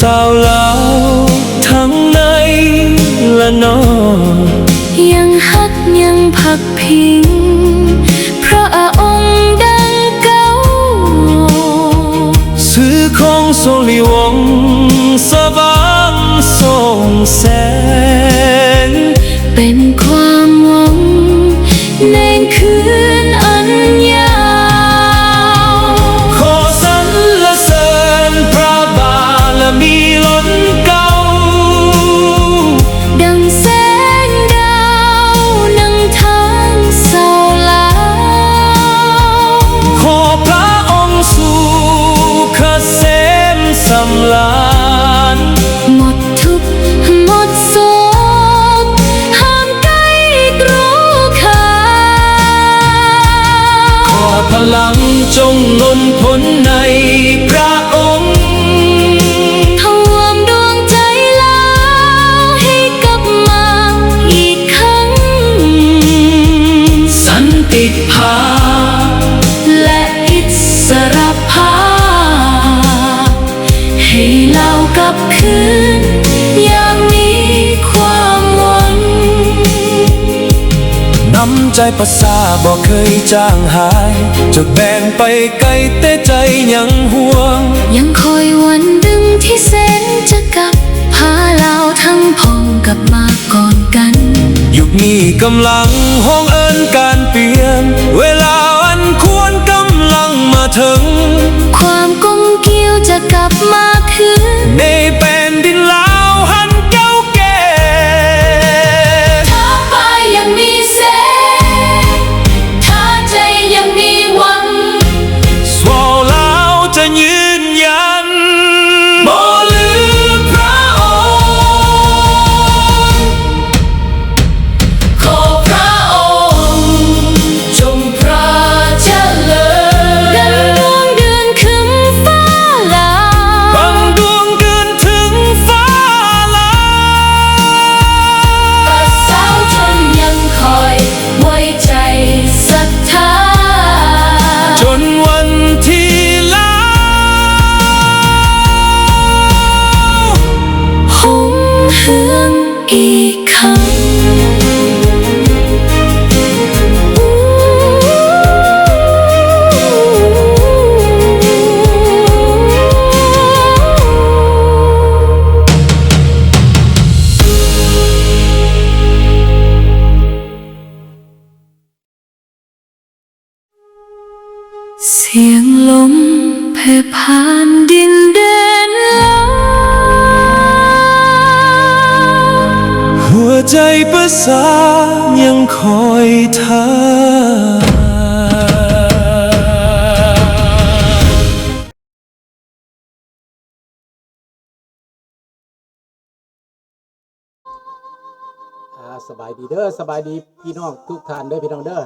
ຊາວລາວທັງໃນ ແລະ ນອກ ຍັງຮັກຍັງພັກພິງ ພຣະອົງດັ່ງເກົ່າ ຊື່ຂອງຊົງລີວົງ ສະຫວ່າງສ່ອງແສງ ເປັນຄວາມຫວັງ ໃນຄືນອັນຍາວ ຂໍສັນລະເສີນພຣະບາລະມີລົ້ນເກົ້າ ດັ່ງແສງດາວນຳທາງຊາວລາວ ຂໍພຣະອົງສຸກກະເສມສຳລານ ໝົດທຸກໝົດໂສກ ຫ່າງໄກໂລຄາ ຂໍພະລັງຈົ່ງລົ້ນພົ້ນໃນພຣະອົງ ທວມດວງໃຈລາວໃຫ້ກັບມາອີກຄັ້ງ ສັນຕິພາບ ແລະ ອິດສະຫຼະພາບ ໃຫ້ລາວກັບຄືນຢ່າງມີຄວາມຫວັງ ນ້ຳໃຈປະຊາບໍ່ເຄີຍຈາງຫາຍ ຈົນແບ່ງໄປໄກແຕ່ໃຈຍັງຫ່ວງ ຍັງຄອຍວັນດຶງທີ່ແສນຈະກັບ ພາລາວທັງພອງກັບມາກ່ອນກັນ ຍຸກນີ້ກຳລັງຮ້ອງເອີ້ນການປ່ຽນ ເວລາອັນຄວນກຳລັງມາເຖິງ ຄວາມກົງກຽວຈະກັບມາຄືນ ໃນແຜ່ນດິນລາວຫັ້ນເກົ່າແກ່ ຖ້າໄຟຍັງມີແສງ ຖ້າໃຈຍັງມີຫວັງ ຊາວລາວຈະຍືນ ຍັນບໍ່ລືມພຣະອົງ ຂໍພຣະອົງຈົ່ງພຣະຈະເລີນ ດັ່ງດວງເດືອນເຄິ່ງຟ້າລາວ ດັ່ງດວງເດືອນເຄິ່ງຟ້າລາວ ປະຊາຊົນຍັງຄອຍ ໄວ້ໃຈສັດທາ ຈົນວັນທີ່ລາວ ຮຸ່ງເຮືອງອີກຄັ້ງ. ສຽງລົມແຜ່ຜ່ານດິນແດນລາວ ຫົວໃຈປະຊາຍັງຄອຍທ່າ. ອ່າ ສະບາຍດີເດີ ສະບາຍດີພີ່ນ້ອງທຸກທ່ານເດີ ພີ່ນ້ອງເດີ.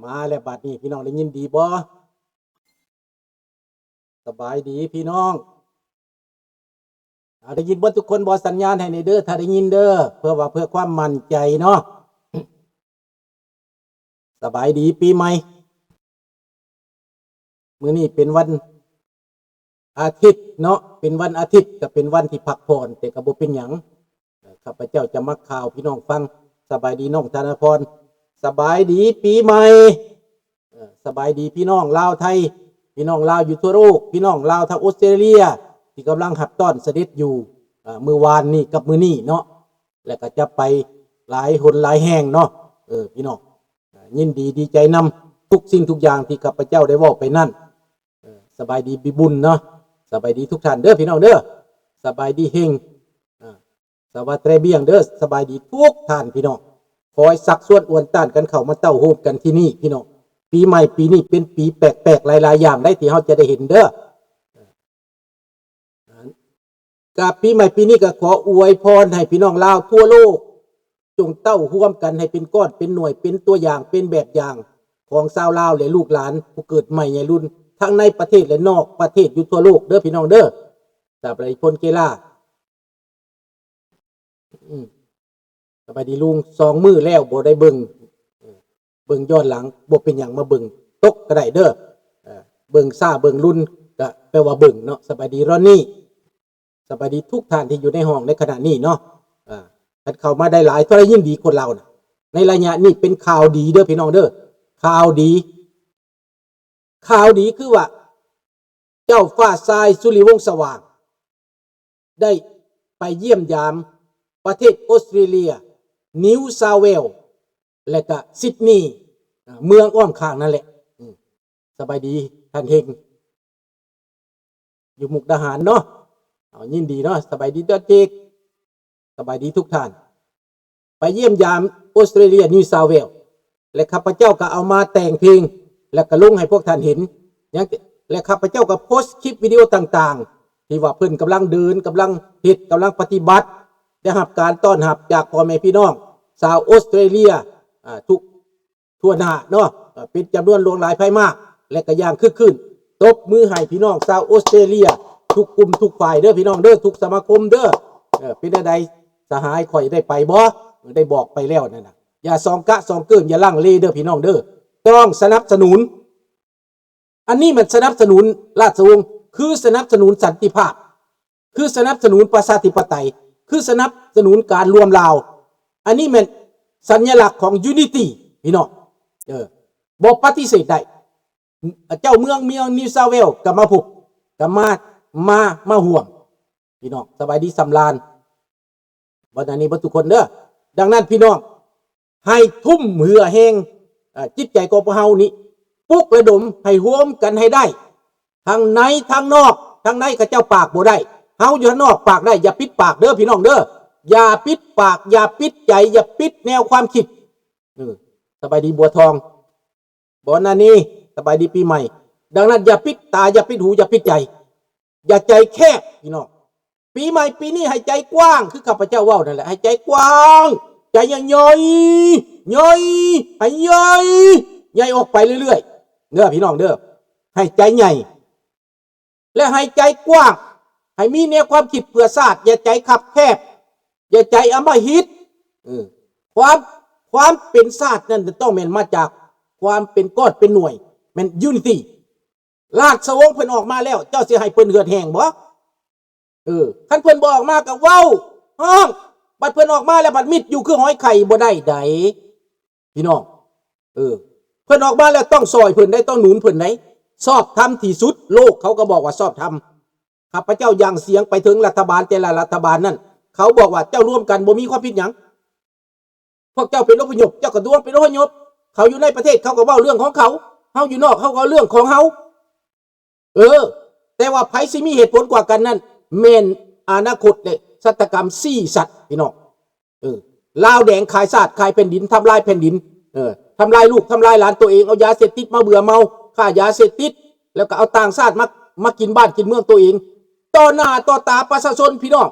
ມາແລ້ວບາດນີ້ ພີ່ນ້ອງໄດ້ຍິນດີບໍ່? ສະບາຍດີພີ່ນ້ອງ ອ່າ ໄດ້ຍິນເບິດທຸກຄົນບໍ່? ສັນຍານໃຫ້ແດ່ເດີ ຖ້າໄດ້ຍິນເດີ ເພື່ອວ່າ ເພື່ອຄວາມໝັ້ນໃຈເນາະ. ສະບາຍດີປີໃໝ່. ມື້ນີ້ເປັນວັນອາທິດເນາະ ເປັນວັນອາທິດ ກະເປັນວັນທີ່ພັກຜ່ອນ ແຕ່ກະບໍ່ເປັນຫຍັງ. ເອີ ຂ້າພະເຈົ້າຈະມາຂ່າວພີ່ນ້ອງຟັງ. ສະບາຍດີນ້ອງທະນາພອນ ສະບາຍດີປີໃໝ່. ເອີ ສະບາຍດີພີ່ນ້ອງລາວໄທ ພີ່ນ້ອງລາວຢູ່ທົ່ວໂລກ ພີ່ນ້ອງລາວທາງອົດສະເຕຣເລຍ ທີ່ກຳລັງຮັບຕ້ອນສະເດັດຢູ່ ເອີ ມື້ວານນີ້ກັບມື້ນີ້ເນາະ ແລະກະຈະໄປຫຼາຍຫົນຫຼາຍແຫ່ງເນາະ. ເອີ ພີ່ນ້ອງ ຍິນດີດີໃຈນຳທຸກສິ່ງທຸກຢ່າງທີ່ຂ້າພະເຈົ້າໄດ້ເວົ້າໄປນັ້ນ. ເອີ ສະບາຍດີບີບຸນເນາະ ສະບາຍດີທຸກທ່ານເດີ ພີ່ນ້ອງເດີ. ສະບາຍດີເຮັງ ເອີ ສະຫວັດແຕຣບຽງເດີ ສະບາຍດີທຸກທ່ານພີ່ນ້ອງ. ຄອຍຊັກຊວນອວນຕ້ານກັນເຂົ້າມາເຕົ້າໂຮມກັນທີ່ນີ້ພີ່ນ້ອງ. ປີໃໝ່ປີນີ້ເປັນປີແປກໆຫຼາຍໆຢ່າງໃດທີ່ເຮົາຈະໄດ້ເຫັນເດີ. ກະປີໃໝ່ປີນີ້ກະຂໍອວຍພອນໃຫ້ພີ່ນ້ອງລາວທົ່ວໂລກ ຈົ່ງເຕົ້າຮ່ວມກັນໃຫ້ເປັນກ້ອນເປັນໜ່ວຍ ເປັນຕົວຢ່າງ ເປັນແບບຢ່າງຂອງຊາວລາວ ແລະ ລູກຫຼານຜູ້ເກີດໃໝ່ໃຫຍ່ລຸນ ທັງໃນປະເທດ ແລະ ນອກປະເທດ ຢູ່ທົ່ວໂລກເດີພີ່ນ້ອງເດີ. ສະບາຍດີພົນເກລາ. ອືມ ສະບາຍດີລຸງ ສອງມື້ແລ້ວບໍ່ໄດ້ເບິ່ງ ເອີ ເບິ່ງຍ້ອນຫຼັງບໍ່ເປັນຫຍັງ ມາເບິ່ງຕົກກະໄດ້ເດີ. ເອີ ເບິ່ງຊ້າເບິ່ງລຸນກ ກໍແປວ່າເບິ່ງເນາະ. ສະບາຍດີຣອນນີ່ ສະບາຍດີທຸກທ່ານທີ່ຢູ່ໃນຫ້ອງໃນຂະນະນີ້ເນາະ. ເອີ ຄັນເຂົ້າມາໄດ້ຫຼາຍເທົ່າໃດຍິ່ງດີ ຄົນລາວນະ. ໃນໄລຍະນີ້ເປັນຂ່າວດີເດີພີ່ນ້ອງເດີ ຂ່າວດີ. ຂ່າວດີຄືວ່າ ເຈົ້າຟ້າຊາຍ ສຸລິວົງສະຫວ່າງ ໄດ້ໄປຢ້ຽມຢາມປະເທດອົດສະເຕຣເລຍ ນິວຊາວເວລ ແລະກະຊິດນີ ເມືອງອ້ອມຂ້າງນັ້ນແຫຼະ. ອືມ ສະບາຍດີທ່ານເຮັງ ຢູ່ມຸກດາຫານເນາະ. ເອົາ ຍິນດີເນາະ. ສະບາຍດີດອດເຈກ ສະບາຍດີທຸກທ່ານ. ໄປຢ້ຽມຢາມອົດສະເຕຣເລຍ ນິວຊາວເວລ ແລະ ຂ້າພະເຈົ້າກໍເອົາມາແຕ່ງເພງ ແລະ ກໍລົງໃຫ້ພວກທ່ານເຫັນ. ຍັງ ແລະ ຂ້າພະເຈົ້າກໍໂພສຄລິບວິດີໂອຕ່າງໆ ທີ່ວ່າເພິ່ນກຳລັງເດີນ ກຳລັງເຮັດ ກຳລັງປະຕິບັດ ໄດ້ຮັບການຕ້ອນຮັບຈາກພໍ່ແມ່ພີ່ນ້ອງຊາວອົດສະເຕຣເລຍ ອາ ທຸກ ທົ່ວໜ້າເນາະ ເປັນຈຳນວນຫຼວງຫຼາຍໄພມາກ ແລະ ກະຢ່າງຄຶກຄື້ນ. ຕົບມືໃຫ້ພີ່ນ້ອງຊາວອົດສະເຕຣເລຍ ທຸກກຸ່ມທຸກຝ່າຍເດີພີ່ນ້ອງເດີ ທຸກສະມາຄົມເດີ. ເອີ ເປັນແນວໃດສະຫາຍ ຂ້ອຍໄດ້ໄປບໍ່? ໄດ້ບອກໄປແລ້ວນັ້ນນະ. ຢ່າສອງກະສອງເກີນ ຢ່າລັງເລເດີພີ່ນ້ອງເດີ ຕ້ອງສະໜັບສະໜູນ. ອັນນີ້ມັນສະໜັບສະໜູນລາຊະວົງ ຄືສະໜັບສະໜູນສັນຕິພາບ ຄືສະໜັບສະໜູນປະຊາທິປະໄຕ ຄືສະໜັບສະໜູນການລວມລາວ. ອັນນີ້ແມ່ນສັນຍະລັກຂອງຢູນິຕີພີ່ນ້ອງ ເອີ ບໍ່ປະຕິເສດໄດ້. ເຈົ້າເມືອງ ເມືອງນິວຊາວເວລກໍມາພົບ ກໍມາ ມາ ມາຮ່ວມ ພີ່ນ້ອງ. ສະບາຍດີສຳລານ ວັນນີ້ເບິດທຸກຄົນເດີ. ດັ່ງນັ້ນພີ່ນ້ອງ ໃຫ້ທຸ່ມເຫື່ອແຮງ ເອີ ຈິດໃຈຂອງພວກເຮົານີ້ ປຸກລະດົມໃຫ້ໂຮມກັນໃຫ້ໄດ້ ທັງໃນທັງນອກ. ທາງໃນເຂົາເຈົ້າປາກບໍ່ໄດ້ ເຮົາຢູ່ທາງນອກປາກໄດ້. ຢ່າປິດປາກເດີພີ່ນ້ອງເດີ ຢ່າປິດປາກ ຢ່າປິດໃຈ ຢ່າປິດແນວຄວາມຄິດ. ເອີ ສະບາຍດີບົວທອງ ບອນນານີ ສະບາຍດີປີໃໝ່. ດັ່ງນັ້ນ ຢ່າປິດຕາ ຢ່າປິດຫູ ຢ່າປິດໃຈ ຢ່າໃຈແຄບພີ່ນ້ອງ. ປີໃໝ່ປີນີ້ໃຫ້ໃຈກວ້າງ ຄືຂ້າພະເຈົ້າເວົ້ານັ້ນແຫຼະ ໃຫ້ໃຈກວ້າງ ໃຈໃຫຍ່ ໃຫຍ່ ໃຫຍ່ ໃຫ້ໃຫຍ່ ໃຫຍ່ອອກໄປເລື້ອຍໆ ເດີພີ່ນ້ອງເດີ. ໃຫ້ໃຈໃຫຍ່ ແລະ ໃຫ້ໃຈກວ້າງ ໃຫ້ມີແນວຄວາມຄິດເພື່ອຊາດ ຢ່າໃຈຄັບແຄບ ຢ່າໃຈອຳມະຫິດ. ເອີ ຄວາມ ຄວາມເປັນຊາດນັ້ນຕ້ອງແມ່ນມາຈາກຄວາມເປັນກ້ອນເປັນໜ່ວຍ ແມ່ນຢູນິຕີ. ລາຊະວົງເພິ່ນອອກມາແລ້ວ ເຈົ້າຊິໃຫ້ເພິ່ນເຫືອດແຫ້ງບໍ່? ເອີ ຄັນເພິ່ນບໍ່ອອກມາກໍເວົ້າ ຮ້ອງ ບັດເພິ່ນອອກມາແລ້ວ ບັດມິດຢູ່ຄືຫອຍໄຂ່ ບໍ່ໄດ້ໃດ ພີ່ນ້ອງ. ເອີ ເພິ່ນອອກມາແລ້ວຕ້ອງຊ່ອຍເພິ່ນໄດ໋ ຕ້ອງໜູນເພິ່ນໄດ໋ ຊອບທຳທີ່ສຸດ. ໂລກເຂົາກໍບອກວ່າຊອບທຳ. ຂ້າພະເຈົ້າຢ່າງສຽງໄປເຖິງລັດຖະບານແຕ່ລະລັດຖະບານນັ້ນ ເຂົາບອກວ່າເຈົ້າລວມກັນບໍ່ມີຄວາມຜິດຫຍັງ. ພວກເຈົ້າເປັນອົບພະຍົບ ເຈົ້າກໍລວມເປັນອົບພະຍົບ. ເຂົາຢູ່ໃນປະເທດເຂົາກໍເວົ້າເລື່ອງຂອງເຂົາ ເຮົາຢູ່ນອກເຮົາກໍເວົ້າເລື່ອງຂອງເຮົາ. ເອີ ແຕ່ວ່າໃຜຊິມີເຫດຜົນກວ່າກັນນັ້ນ ແມ່ນອະນາຄົດ ແລະ ຊະຕາກຳຊີ້ຊັດ ພີ່ນ້ອງ. ເອີ ລາວແດງຂາຍຊາດຂາຍແຜ່ນດິນ ທຳລາຍແຜ່ນດິນ ເອີ ທຳລາຍລູກທຳລາຍຫຼານໂຕເອງ ເອົາຢາເສບຕິດມາເບື່ອເມົາ ຄ້າຢາເສບຕິດ ແລ້ວກໍເອົາຕ່າງຊາດມາ ມາກິນບ້ານກິນເມືອງໂຕເອງ ຕໍ່ໜ້າຕໍ່ຕາປະຊາຊົນ ພີ່ນ້ອງ.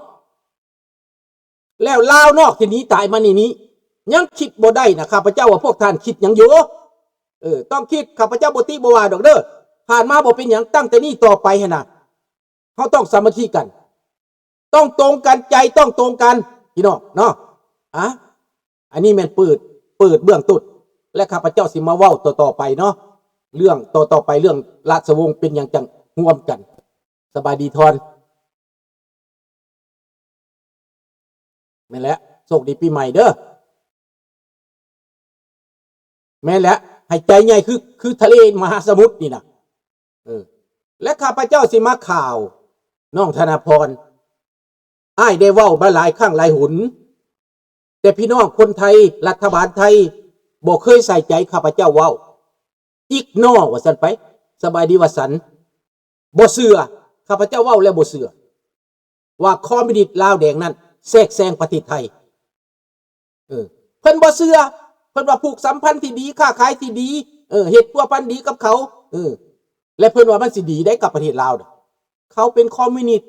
ແລ້ວລາວນອກທີ່ໜີຕາຍມານີ້ນີ້ ຍັງຄິດບໍ່ໄດ້ນະ ຂ້າພະເຈົ້າວ່າພວກທ່ານຄິດຫຍັງຢູ່? ເອີ ຕ້ອງຄິດ ຂ້າພະເຈົ້າບໍ່ຕິບໍ່ວ່າດອກເດີ ຜ່ານມາບໍ່ເປັນຫຍັງ ຕັ້ງແຕ່ນີ້ຕໍ່ໄປຫັ້ນນະ ເຮົາຕ້ອງສາມັກຄີກັນ ຕ້ອງຕົງກັນ ໃຈຕ້ອງຕົງກັນ ພີ່ນ້ອງເນາະ. ອາ ອັນນີ້ແມ່ນເປີດ ເປີດເບື້ອງຕົ້ນ ແລະ ຂ້າພະເຈົ້າຊິມາເວົ້າຕໍ່ໆໄປເນາະ ເລື່ອງຕໍ່ໆໄປ ເລື່ອງລາຊະວົງເປັນຫຍັງຈັ່ງຮ່ວມກັນ. ສະບາຍດີທອນ. ແມ່ນແຫຼະ ໂຊກດີປີໃໝ່ເດີ. ແມ່ນແຫຼະ ໃຫ້ໃຈໃຫຍ່ຄື ຄືທະເລມະຫາສະໝຸດນີ້ນະ. ເອີ ແລະ ຂ້າພະເຈົ້າຊິມາຂ່າວ ນ້ອງທະນາພອນ ອ້າຍໄດ້ເວົ້າມາຫຼາຍຄັ້ງຫຼາຍຫົນ ແຕ່ພີ່ນ້ອງຄົນໄທ ລັດຖະບານໄທ ບໍ່ເຄີຍໃສ່ໃຈຂ້າພະເຈົ້າເວົ້າ ອິກນໍ ວ່າຊັ້ນໄປ. ສະບາຍດີ ວະສັນ. ບໍ່ເຊື່ອ ຂ້າພະເຈົ້າເວົ້າແລ້ວບໍ່ເຊື່ອ ວ່າຄອມມິວນິດລາວແດງນັ້ນແຊກແຊງປະເທດໄທ. ເອີ ເພິ່ນບໍ່ເຊື່ອ ເພິ່ນວ່າຜູກສຳພັນທີ່ດີ ຄ້າຂາຍທີ່ດີ ເອີ ເຮັດພົວພັນດີກັບເຂົາ ເອີ ແລະ ເພິ່ນວ່າມັນຊິດີໄດ໋ກັບປະເທດລາວນະ. ເຂົາເປັນຄອມມິວນິດ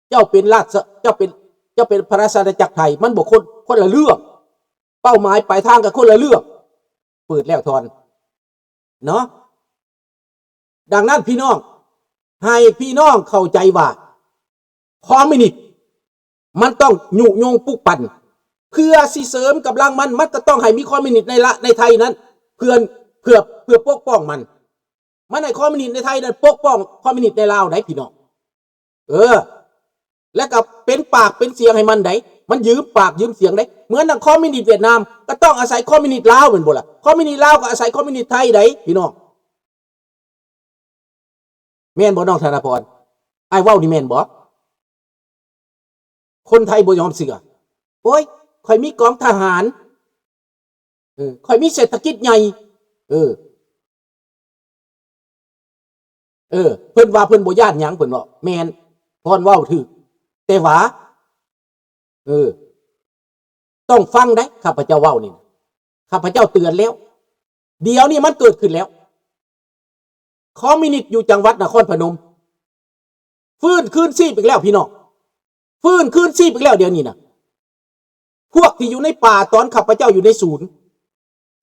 ເຈົ້າເປັນລາຊະ ເຈົ້າເປັນ ເຈົ້າເປັນພະລາຊະອານາຈັກໄທ ມັນບໍ່ຄົນ ຄົນລະເລື່ອງ ເປົ້າໝາຍປາຍທາງກໍຄົນລະເລື່ອງ. ເປີດແລ້ວທ່ອນ ເນາະ. ດັ່ງນັ້ນພີ່ນ້ອງ ໃຫ້ພີ່ນ້ອງເຂົ້າໃຈວ່າ ຄອມມິວນິດມັນຕ້ອງຍຸຍົງປຸກປັ່ນ ເພື່ອຊິເສີມກຳລັງມັນ ມັນກໍຕ້ອງໃຫ້ມີຄອມມິວນິດໃນລະ ໃນໄທນັ້ນ ເພື່ອ ເພື່ອ ເພື່ອປົກປ້ອງມັນ. ມັນໃຫ້ຄອມມິວນິດໃນໄທນັ້ນປົກປ້ອງຄອມມິວນິດໃນລາວໄດ໋ ພີ່ນ້ອງ. ເອີ ແລ້ວກໍເປັນປາກເປັນສຽງໃຫ້ມັນໄດ໋ ມັນຢືມປາກຢືມສຽງໄດ໋. ເໝືອນດັ່ງຄອມມິວນິດຫວຽດນາມ ກໍຕ້ອງອາໄສຄອມມິວນິດລາວແມ່ນບໍ່ລະ? ຄອມມິວນິດລາວກໍອາໄສຄອມມິວນິດໄທໄດ໋ ພີ່ນ້ອງ. ແມ່ນບໍ່ ນ້ອງທະນະພອນ? ອ້າຍເວົ້ານີ້ແມ່ນບໍ່? ຄົນໄທບໍ່ຍອມເຊື່ອ. ໂອ້ຍ ຂ້ອຍມີກອງທະຫານ ເອີ ຂ້ອຍມີເສດຖະກິດໃຫຍ່ ເອີ ເອີ ເພິ່ນວ່າເພິ່ນບໍ່ຢ້ານຫຍັງ ເພິ່ນເວົ້າ. ແມ່ນ ພອນເວົ້າຖືກ ແຕ່ວ່າ ເອີ ຕ້ອງຟັງໄດ໋ ຂ້າພະເຈົ້າເວົ້ານີ້ນະ ຂ້າພະເຈົ້າເຕືອນແລ້ວ. ດຽວນີ້ມັນເກີດຂຶ້ນແລ້ວ ຄອມມິວນິດຢູ່ຈັງຫວັດນະຄອນພະນົມ ຟື້ນຄືນຊີບອີກແລ້ວ ພີ່ນ້ອງ. ຟື້ນຄືນຊີບອີກແລ້ວ ດຽວນີ້ນະ. ພວກທີ່ຢູ່ໃນປ່າ ຕອນຂ້າພະເຈົ້າຢູ່ໃນສູນ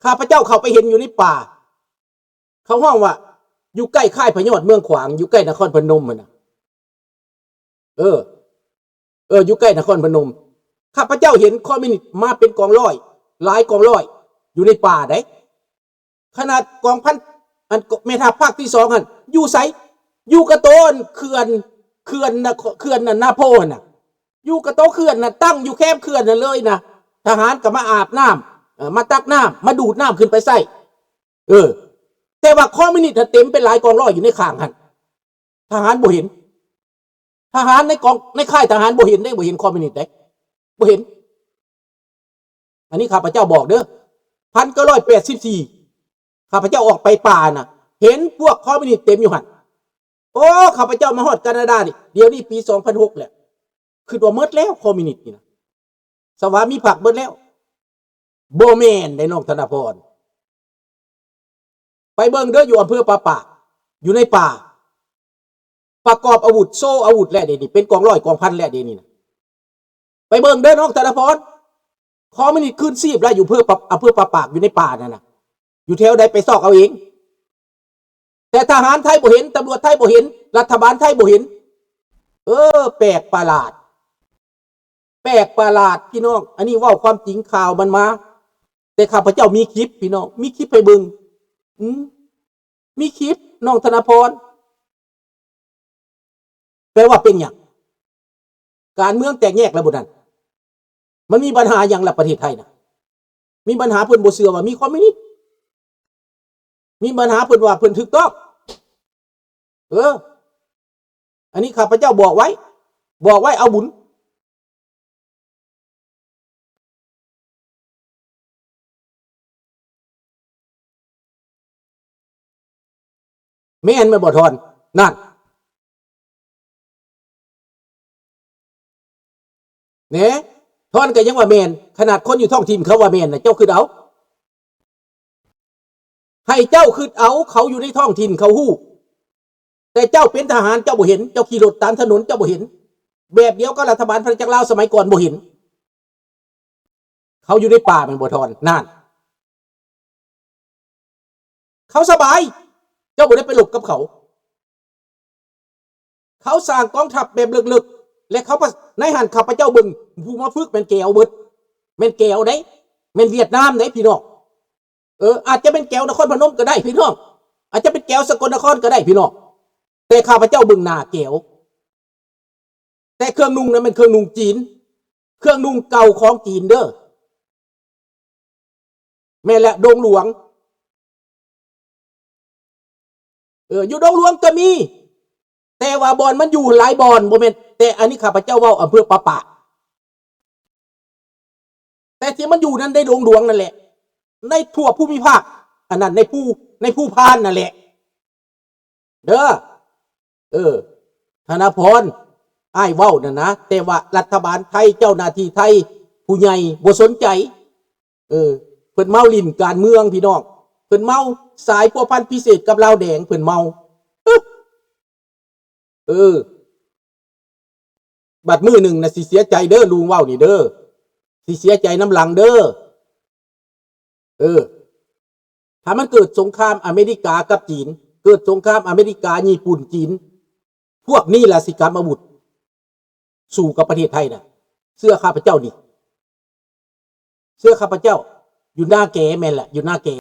ຂ້າພະເຈົ້າເຂົ້າໄປເຫັນຢູ່ໃນປ່າ ເຂົາຮ້ອງວ່າ ຢູ່ໃກ້ຄ້າຍພະຍອດເມືອງຂວາງ ຢູ່ໃກ້ນະຄອນພະນົມຫັ້ນນະ. ເອີ ເອີ ຢູ່ໃກ້ນະຄອນພະນົມ ຂ້າພະເຈົ້າເຫັນຄອມມິວນິດມາເປັນກອງຮ້ອຍ ຫຼາຍກອງຮ້ອຍ ຢູ່ໃນປ່າໃດ໋. ຂະໜາດກອງພັນ ອັນ ແມ່ທັບພາກທີສອງຫັ້ນ ຢູ່ໃສ? ຢູ່ກະໂຕອັນເຂື່ອນ ເຂື່ອນນະ ເຂື່ອນນັ້ນ ນາໂພຫັ້ນນະ ຢູ່ກະໂຕເຂື່ອນນະ ຕັ້ງຢູ່ແຄມເຂື່ອນນັ້ນເລີຍນະ. ທະຫານກໍມາອາບນ້ຳ ເອີ ມາຕັກນ້ຳ ມາດູດນ້ຳຂຶ້ນໄປໃຊ້. ເອີ ແຕ່ວ່າຄອມມິວນິດຫັ້ນເຕັມເປັນຫຼາຍກອງຮ້ອຍຢູ່ໃນຂ້າງຫັ້ນ ທະຫານບໍ່ເຫັນ. ທະຫານໃນກອງ ໃນຄ້າຍທະຫານບໍ່ເຫັນເດ້ ບໍ່ເຫັນຄອມມິວນິດເດ້ ບໍ່ເຫັນ. ອັນນີ້ຂ້າພະເຈົ້າບອກເດີ ພັນເກົ້າຮ້ອຍແປດສິບສີ່ ຂ້າພະເຈົ້າອອກໄປປ່ານະ ເຫັນພວກຄອມມິວນິດເຕັມຢູ່ຫັ້ນ. ໂອ້ ຂ້າພະເຈົ້າມາຮອດການາດານີ້ ດຽວນີ້ປີສອງພັນຫົກແລ້ວ ຄິດວ່າໝົດແລ້ວຄອມມິວນິດນີ້ນະ ສະຫວາມີພັກເບິດແລ້ວ. ບໍ່ແມ່ນເດ້ ນ້ອງທະນະພອນ. ໄປເບິ່ງເດີ ຢູ່ອຳເພີປາປາກ ຢູ່ໃນປ່າ ປະກອບອາວຸດ ໂຊອາວຸດແລ້ວເດນີ້ ເປັນກອງຮ້ອຍກອງພັນແລ້ວເດນີ້ນະ. ໄປເບິ່ງເດີ ນ້ອງທະນະພອນ ຄອມມິວນິດຄືນຊີບແລ້ວ ຢູ່ເພີປາ ອຳເພີປາປາກ ຢູ່ໃນປ່ານັ້ນນະ. ຢູ່ແຖວໃດໄປຊອກເອົາເອງ. ແຕ່ທະຫານໄທບໍ່ເຫັນ ຕຳຫຼວດໄທບໍ່ເຫັນ ລັດຖະບານໄທບໍ່ເຫັນ. ເອີ ແປກປະຫຼາດ ແປກປະຫຼາດພີ່ນ້ອງ. ອັນນີ້ເວົ້າຄວາມຈິງ ຂ່າວມັນມາ. ແຕ່ຂ້າພະເຈົ້າມີຄລິບພີ່ນ້ອງ ມີຄລິບໃຫ້ເບິ່ງ. ອືມ ມີຄລິບ ນ້ອງທະນະພອນ. ແປວ່າເປັນຫຍັງ? ການເມືອງແຕກແຍກແລ້ວບໍ່ນັ້ນ? ມັນມີບັນຫາຫຍັງລະປະເທດໄທນະ? ມີບັນຫາເພິ່ນບໍ່ເຊື່ອວ່າມີຄອມມິວນິດ? ມີບັນຫາເພິ່ນວ່າເພິ່ນຖືກຕ້ອງ. ເອີ ອັນນີ້ຂ້າພະເຈົ້າບອກໄວ້ ບອກໄວ້ເອົາບຸນ. ແມ່ນ ແມ່ນບໍ່ທອນ? ນັ້ນ ແນ່ ທອນກໍຍັງວ່າແມ່ນ ຂະໜາດຄົນຢູ່ທ້ອງຖິ່ນເຂົາວ່າແມ່ນນະ ເຈົ້າຄິດເອົາ ໃຫ້ເຈົ້າຄິດເອົາ ເຂົາຢູ່ໃນທ້ອງຖິ່ນເຂົາຮູ້ ແຕ່ເຈົ້າເປັນທະຫານເຈົ້າບໍ່ເຫັນ ເຈົ້າຂີ່ລົດຕາມຖະໜົນເຈົ້າບໍ່ເຫັນ ແບບດຽວກັບລັດຖະບານອານາຈັກລາວສະໄໝກ່ອນບໍ່ເຫັນ. ເຂົາຢູ່ໃນປ່າແມ່ນບໍ່ທອນ? ນັ້ນ ເຂົາສະບາຍ ເຈົ້າບໍ່ໄດ້ໄປລົບກັບເຂົາ. ເຂົາສ້າງກອງທັບແບບເລິກໆ ແລະ ເຂົາ ໃນຫັ້ນຂ້າພະເຈົ້າເບິ່ງ ຜູ້ມາຝຶກແມ່ນແກວເບິດ ແມ່ນແກວເດ້ ແມ່ນຫວຽດນາມເດ້ພີ່ນ້ອງ. ເອີ ອາດຈະເປັນແກວນະຄອນພະນົມກໍໄດ້ພີ່ນ້ອງ ອາດຈະເປັນແກວສະກົນນະຄອນກໍໄດ້ພີ່ນ້ອງ ແຕ່ຂ້າພະເຈົ້າເບິ່ງໜ້າແກວ. ແຕ່ເຄື່ອງນຸ່ງນັ້ນແມ່ນເຄື່ອງນຸ່ງຈີນ ເຄື່ອງນຸ່ງເກົ່າຂອງຈີນເດີ. ແມ່ນແຫຼະ ດົງຫຼວງ ເອີ ຢູ່ດົງຫຼວງກໍມີ ແຕ່ວ່າບ່ອນມັນຢູ່ຫຼາຍບ່ອນ ບໍ່ແມ່ນ ແຕ່ອັນນີ້ຂ້າພະເຈົ້າເວົ້າອຳເພີປາປາກ ແຕ່ທີ່ມັນຢູ່ນັ້ນໃນດົງຫຼວງນັ້ນແຫຼະ ໃນທົ່ວພູມິພາກ ອັນນັ້ນ ໃນພູ ໃນພູພານນັ້ນແຫຼະ ເດີ. ເອີ ທະນະພອນ ອ້າຍເວົ້ານັ້ນນະ ແຕ່ວ່າລັດຖະບານໄທ ເຈົ້າໜ້າທີ່ໄທ ຜູ້ໃຫຍ່ບໍ່ສົນໃຈ. ເອີ ເພິ່ນເມົາຫຼິ້ນການເມືອງພີ່ນ້ອງ ເພິ່ນເມົາ ສາຍພົວພັນພິເສດກັບລາວແດງ ເພິ່ນເມົາ. ເອີ ບາດມື້ໜຶ່ງນະ ຊິເສຍໃຈເດີ ລຸງເວົ້ານີ້ເດີ ຊິເສຍໃຈນຳຫຼັງເດີ. ເອີ ຖ້າມັນເກີດສົງຄາມອາເມລິກາກັບຈີນ ເກີດສົງຄາມອາເມລິກາ ຍີ່ປຸ່ນ ຈີນ ພວກນີ້ລະຊິກຳອາວຸດສູ້ກັບປະເທດໄທນະ. ເຊື່ອຂ້າພະເຈົ້ານີ້ ເຊື່ອຂ້າພະເຈົ້າ. ຢູ່ນາແກ ແມ່ນແຫຼະ ຢູ່ນາແກ